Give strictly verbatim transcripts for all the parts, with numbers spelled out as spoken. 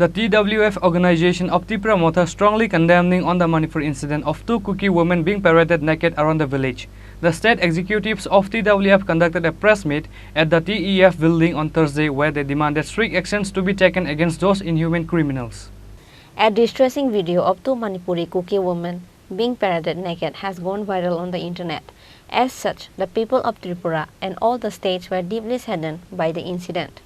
The T W F organization of Tipra Motha strongly condemning on the Manipur incident of two Kuki women being paraded naked around the village. The state executives of T W F conducted a press meet at the T E F building on Thursday, where they demanded strict actions to be taken against those inhuman criminals. A distressing video of two Manipuri Kuki women being paraded naked has gone viral on the internet. As such, the people of Tripura and all the states were deeply saddened by the incident.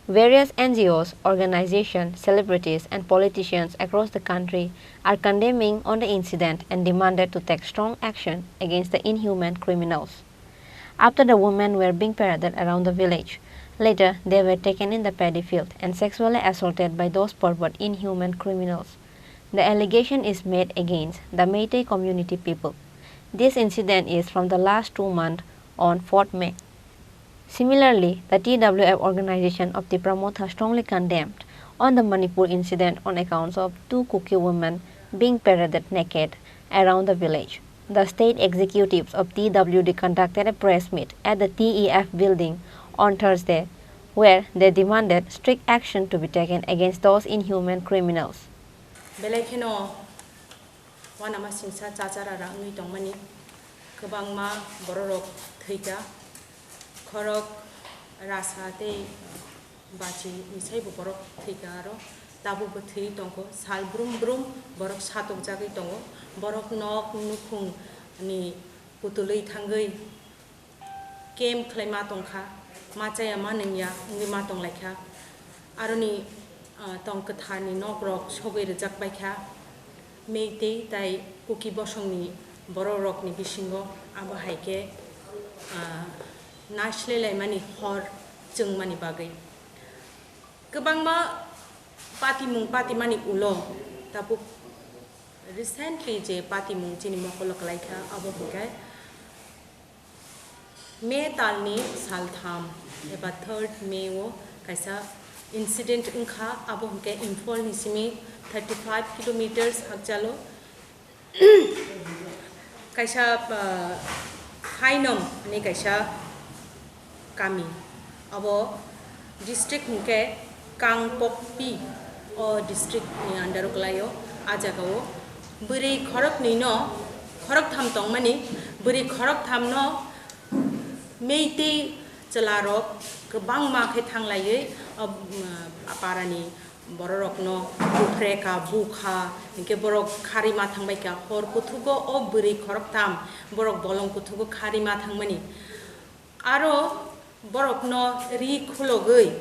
Various N G Os, organizations, celebrities, and politicians across the country are condemning on the incident and demanded to take strong action against the inhuman criminals. After the women were being paraded around the village, later they were taken in the paddy field and sexually assaulted by those pervert inhuman criminals. The allegation is made against the Meitei community people. This incident is from the last two months on fourth May. Similarly, the T W F organization of Tipra Motha strongly condemned on the Manipur incident on accounts of two Kuki women being paraded naked around the village. The state executives of T W D conducted a press meet at the T E F building on Thursday, where they demanded strict action to be taken against those inhuman criminals. Belai kheno uanama singsa chachara ra wngwi tongmani kwbangma bororok thwika, khorok rasa tei bachi ni saibo borok thwika aro tabukbo thwi tongkho, sal brum brum borok satokjagwi tongo, borok nok nukhung ni putulwi thangwi camp khlai ma tongkha, ma chaya ma nungya wngwi ma tonglaikha. Aroni, ah, tong kwtharni nokrok sogwi rwjak baikha. Meitei tai Kuki bosongni bororokni bisingo abo hai khe, ah, naisle laimani hor chwngmani bagwi. Kwbangma patimung patimani ulo tabuk recently je patimung chini mokolo kwlaikha abo hwnkhe May talni saltham eba third May o kaisa incident wngkha, abo hwnkhe Imphal ni simi thirty five kilometers hakchalo kaisa, ah, Hainom hinwi kaisa kami. Abo district hwnkhe Kangpokpi o district ni under o kwlaio. A jaga o bwrwi khoroknwi no, khoroktham tongmani, bwrwi khoroktham no Meitei chwlarok kwbangma khe thanglaiwi, o, um, parani bororokno buphre ka, bu kha, hinkhe borok kharwi ma thangbai kha. Hor kuthugo o bwrwi khoroktham borok bolong kuthugo kharwi ma thangmani. Aro borokno ri khulogwi,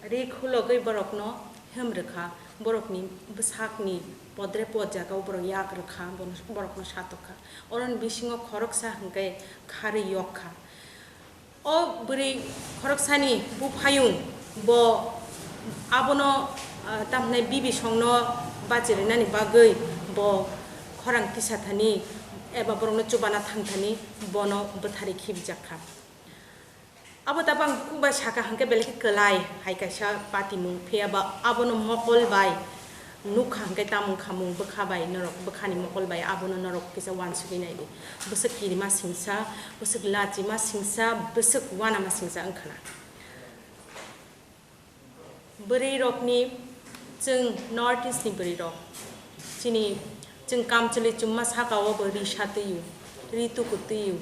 ri khulogwi borokno hem rwkha, borokni bwsakni podre pod jagao borok yak rwkha, bono, borokno satok kha. Oroni bisingo khoroksa hwnkhe kharwi yok kha. O bwrwi khoroksani buphayung bo abono, ah, tamhinai bibisongno bachirinani bagwi bo khorang tisa thani eba borokno chubana thang thani bono bwthari khibijak kha. Abo tabang kuk bai saka hwnkhe belai khe kwlai hai kaisa patimung, phiya ba abono mokol bai nukha hwnkhe tamo wngkha mung bwkha bai norok, bwkhani mokol bai abono norok kisa uansugwi naidi. Bwswk kirima singsa, bwswk lachima singsa, bwswk uanama singsa wngkhana. Bwrwi rokni, chwng North East ni bwrwi rok, chini, chwng kamchwlwi chumma saka o bo ri sa twi o, ri tuku twi o.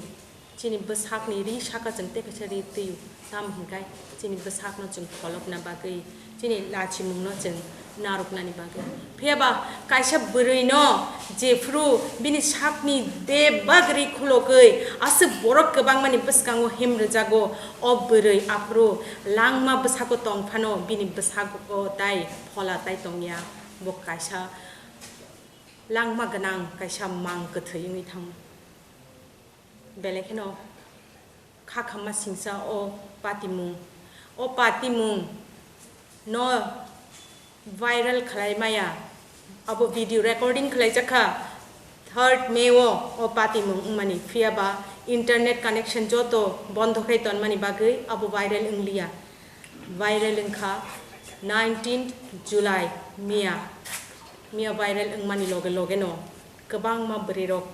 Chini bwsakni ri saka chwng tei kaisa ri twi o, tamo hwnkhe chini bwsakno chwng pholopna bagwi chini lachimungno chwng narwknani bagwi. Phiya ba kaisa bwrwino jephru bini sakni bebak ri khulogwi aswk borok kwbangmani bwskango him rwjago, o bwrwi aphuru langma bwsako tong phano bini bwsako tai phola tai tongya, bo kaisa langma gwnang kaisa mang kwthwi wngwi thango. Belai kheno kha khamma singsa o patimung. O patimung no viral khlai maya. Abo video recording khlai jakha third May o, o patimung wngmani. Phiya ba internet connection joto bondo khai tonmani bagwi abo viral wngliya. Viral wngkha nineteenth July miya. Miya viral wngmani loge loge no kwbangma bwrwi rok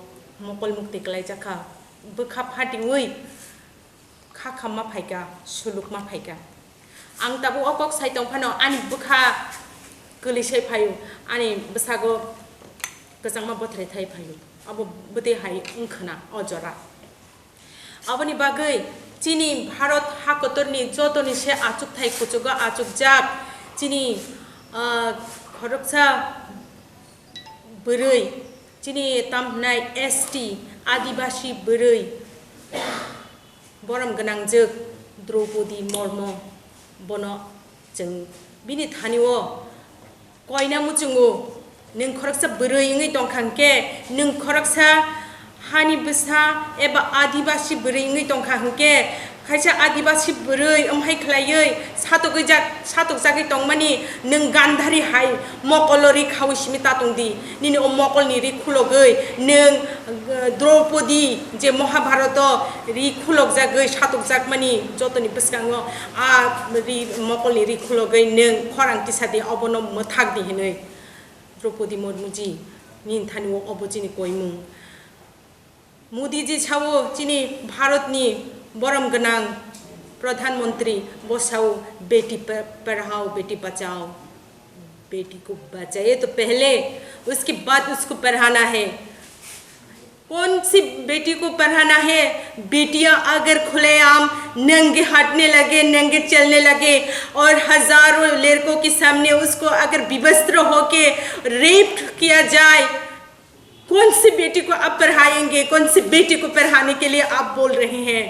mokol mukti kwlai jakha, bwkha phatingwi kha khamma phaikha, sulukma phaikha. Ang tabuk o kok sai tong phano ani bwkha kwlwisai phaio, ani bwsago kwchangma bothrai thai phaio, abo bwtwi hai wngkhwna o jora. Aboni bagwi chini Bharat hakotorni jotoni se achukthai kuchugo achukjak chini, ah, khoroksa bwrwi, chini tamhnai S T Adibasi bwrwi, borom gwnangjwk Draupadi Murmu, bono chwng bini thani-o koina muchungo. Nwng khoroksa bwrwi wngwi tongkha hwnkhe, nwng khoroksa hani bwsa eba Adibasi bwrwi wngwi tongkha hwnkhe, kaisa Adibasi bwrwi wmhai khlaiwi satokjak, satokjagwi tongmani nwng Gandhari hai mokolo ri khaui simi ta tongdi. Nini o mokolni ri khulogwi nwng, uh, Draupadi je Mahabharato ri khulokjagwi satokjakmani jotoni bwskango a ri mokolni ri khulogwi nwng khorang tisadi obono mwthakdi hinwi. Draupadi Murmuji, nini thani-o obo chini koimung. Modiji sao chini Bharatni borom gwnang Pradhan Mantri, bo sao, "Beti pa-, padhao, beti bachao, beti ko bachaye to pehle, uske baad usko padhana hai." कौन सी बेटी को पढ़ाना है? बेटियां अगर खुलेआम नंगे हटने लगे, नंगे चलने लगे और हजारों लड़कों के सामने उसको अगर विवस्त्र होके रेप किया जाए, कौन सी बेटी को आप पढ़ाएंगे? कौन सी बेटी को पढ़ाने के लिए आप बोल रहे हैं?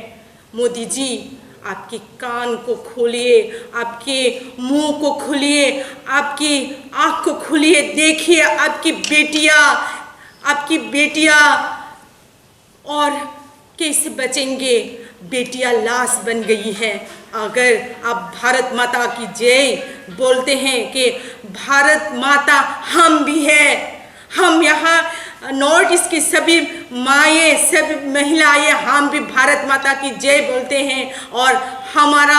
मोदी जी, आपके कान को खोलिए, आपके मुंह को खोलिए, आपकी आंख को खोलिए। देखिए, आपकी बेटियां, आपकी बेटियां और कैसे बचेंगे? बेटियां लाश बन गई है। अगर आप भारत माता की जय बोलते हैं कि भारत माता हम भी है, हम यहाँ नॉर्थ ईस्ट की सभी माएँ, सभी महिलाएँ, हम भी भारत माता की जय बोलते हैं और हमारा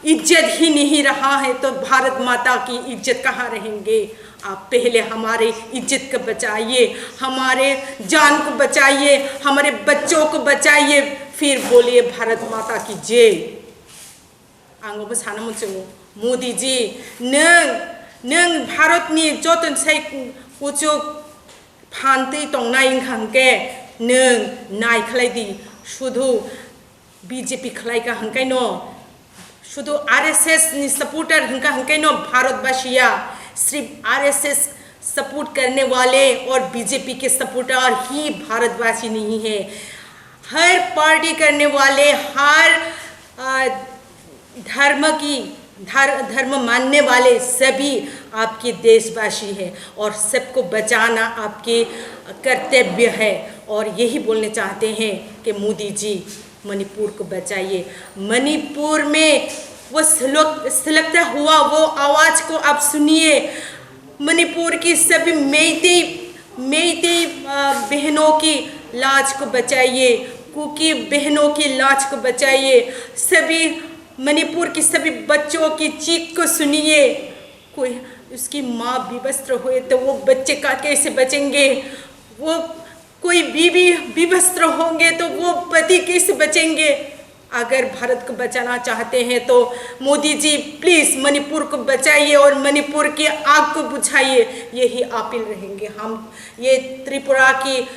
इज्जत ही नहीं रहा है, तो भारत माता की इज्जत कहाँ रहेंगे? आप पहले हमारे इज्जत को बचाइए, हमारे जान को बचाइए, हमारे बच्चों को बचाइए, फिर बोलिए भारत माता की जय। Ang obo sana muchungo, Modi ji, nwng, nwng Bharatni joto sai kuchuk phan twi tongnai wngkha hwnkhe nwng nai khlai di, sudhu B J P khlai kha hwnkhe no, sudhu R S S ni supporter hwnkha hwnkhe no Bharatbasi ya, sirf R S S support karne wale aur B J P ke supporter hi Bharatbasi nahi hai. हर पार्टी करने वाले, हर, आ, धर्म की, धर-, धर्म मानने वाले सभी आपके देशवासी हैं और सबको बचाना आपके कर्तव्य है। और यही बोलने चाहते हैं कि मोदी जी, मणिपुर को बचाइए। मणिपुर में वो सुलग-, सुलगता हुआ वो आवाज़ को आप सुनिए। मणिपुर की सभी मेइतेई, मेइतेई, अ, बहनों की लाज को बचाइए, कुकी बहनों की लाज को बचाइए। सभी मणिपुर की सभी बच्चों की चीख को सुनिए। कोई उसकी माँ विवस्त्र हुए तो वो बच्चे का कैसे बचेंगे? वो कोई बीवी विवस्त्र होंगे तो वो पति कैसे बचेंगे? अगर भारत को बचाना चाहते हैं तो मोदी जी, प्लीज मणिपुर को बचाइए और मणिपुर की आग को बुझाइए, यही अपील रहेंगे हम। ये त्रिपुरा की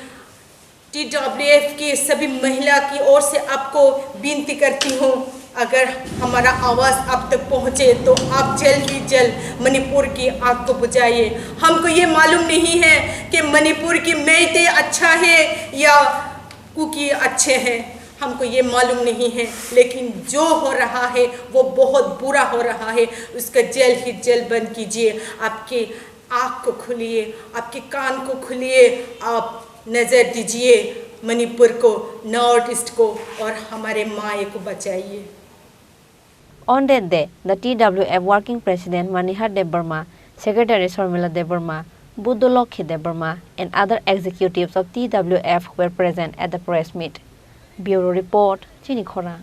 T W F की सभी महिला की ओर से आपको विनती करती हूँ, अगर हमारा आवाज़ आप तक पहुँचे तो आप जल्द ही जल्द मणिपुर की आग को बुझाइए। हमको ये मालूम नहीं है कि मणिपुर की मेइतेई अच्छा है या कुकी अच्छे हैं, हमको ये मालूम नहीं है, लेकिन जो हो रहा है वो बहुत बुरा हो रहा है। उसका जल्द ही जल्द बंद कीजिए। आपके आँख को खोलिए, आपके कान को खोलिए, आप नज़र दीजिए मणिपुर को, नॉर्थ ईस्ट को और हमारे माए को बचाइए। On that day, the T W F working president Manihar Debbarma, secretary Sharmila Debbarma, Buddha Lokhi Debbarma, and other executives of T W F were present at the press meet. Bureau report, Chini Khorang.